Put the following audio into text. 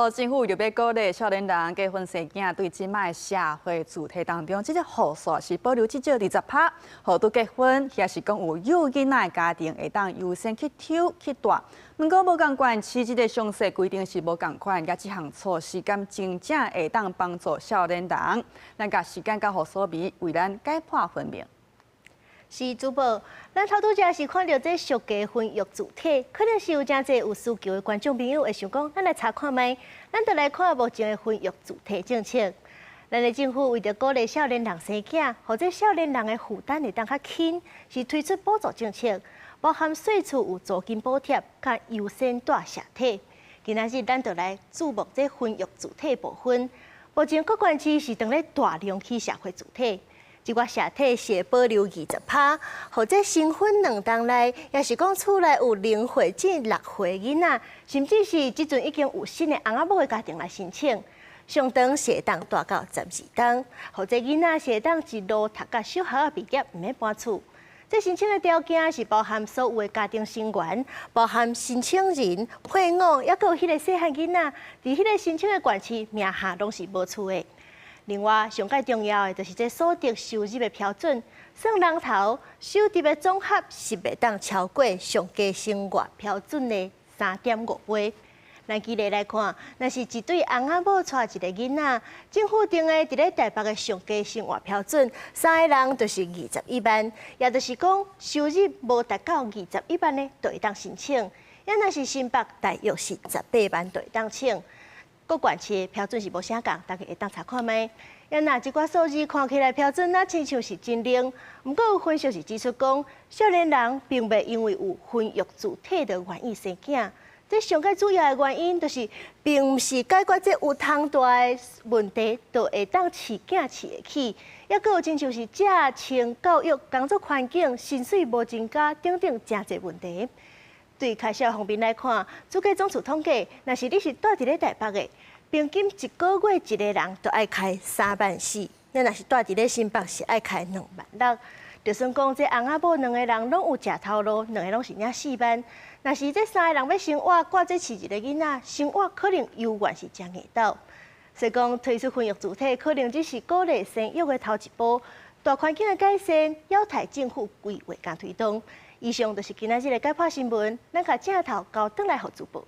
好，政府為著欲鼓勵少年人結婚生囝，對這擺社會住宅當中，這個戶數是保留至少20趴，予拄結婚，抑是講有幼囡仔的家庭會當優先去抽去蹛。毋過無仝縣市這個詳細規定是無仝款，抑這項措施敢真正會當幫助少年人？咱共時間交予蘇美為咱解破分明。是主播，咱頭拄才是看著這俗家婚育字體，可能是有誠濟有需求的觀眾朋友會想講，咱來查看覓，咱就來看目前的婚育住宅政策。咱的政府為著鼓勵少年人生囝，予這少年人的負擔會當較輕，是推出補助政策，包含稅厝有租金補貼，佮優先蹛社體。今仔日咱就來注目這婚育住宅部分。目前各縣市是當咧大量起社會住宅。這寡社體是會保留20趴，予這新婚2冬內，抑是講厝內有0歲至6歲囡仔，甚至是這陣已經有新的翁仔某的家庭來申請，上長是會當蹛到12冬，予這囡仔是會當一路讀到小學仔畢業，毋免搬厝。這申請的條件是包含所有的家庭成員，包含申請人、配偶，抑閣有彼個細漢囡仔，佇彼個申請的縣市名下攏是無厝的。另外，上蓋重要的就是這所得收入的標準，算人頭收入的總和是袂當超過上低生活標準的3.5倍。咱舉例來看，若是一對翁仔某帶一個囡仔，政府定的佇咧台北的上低生活標準，三個人就是21萬，也就是講收入無達到21萬的，就會當申請。抑若是新北，大約是18萬就會當請。各縣市的標準是無啥仝，大家會當查看覓。抑若這寡數字看起來標準，若親像是真靈。毋過有分析是指出講，少年人並袂因為有婚育住宅就願意生囝。這上蓋主要的原因，就是並毋是解決這有通蹛的問題，就會當飼囝飼會起。抑閣有親像是食穿教育、工作環境、薪水無增加等等誠濟問題。對開銷方面來看，主計總處統計，若是你是蹛佇咧台北的，平均一個月一個人就愛開3萬4；你若是蹛佇咧新北，是愛開2萬6。就算講這翁仔某兩個人攏有食頭路，兩个攏是領4萬。若是這三个人欲生活，掛這飼一個囡仔，生活可能猶原是誠硬斗。所以講推出婚育住宅，可能只是鼓勵生育的頭一步。大環境的改善，有待政府規劃佮推動。以上就是今仔日的解破新聞，咱共鏡頭交轉來予主播。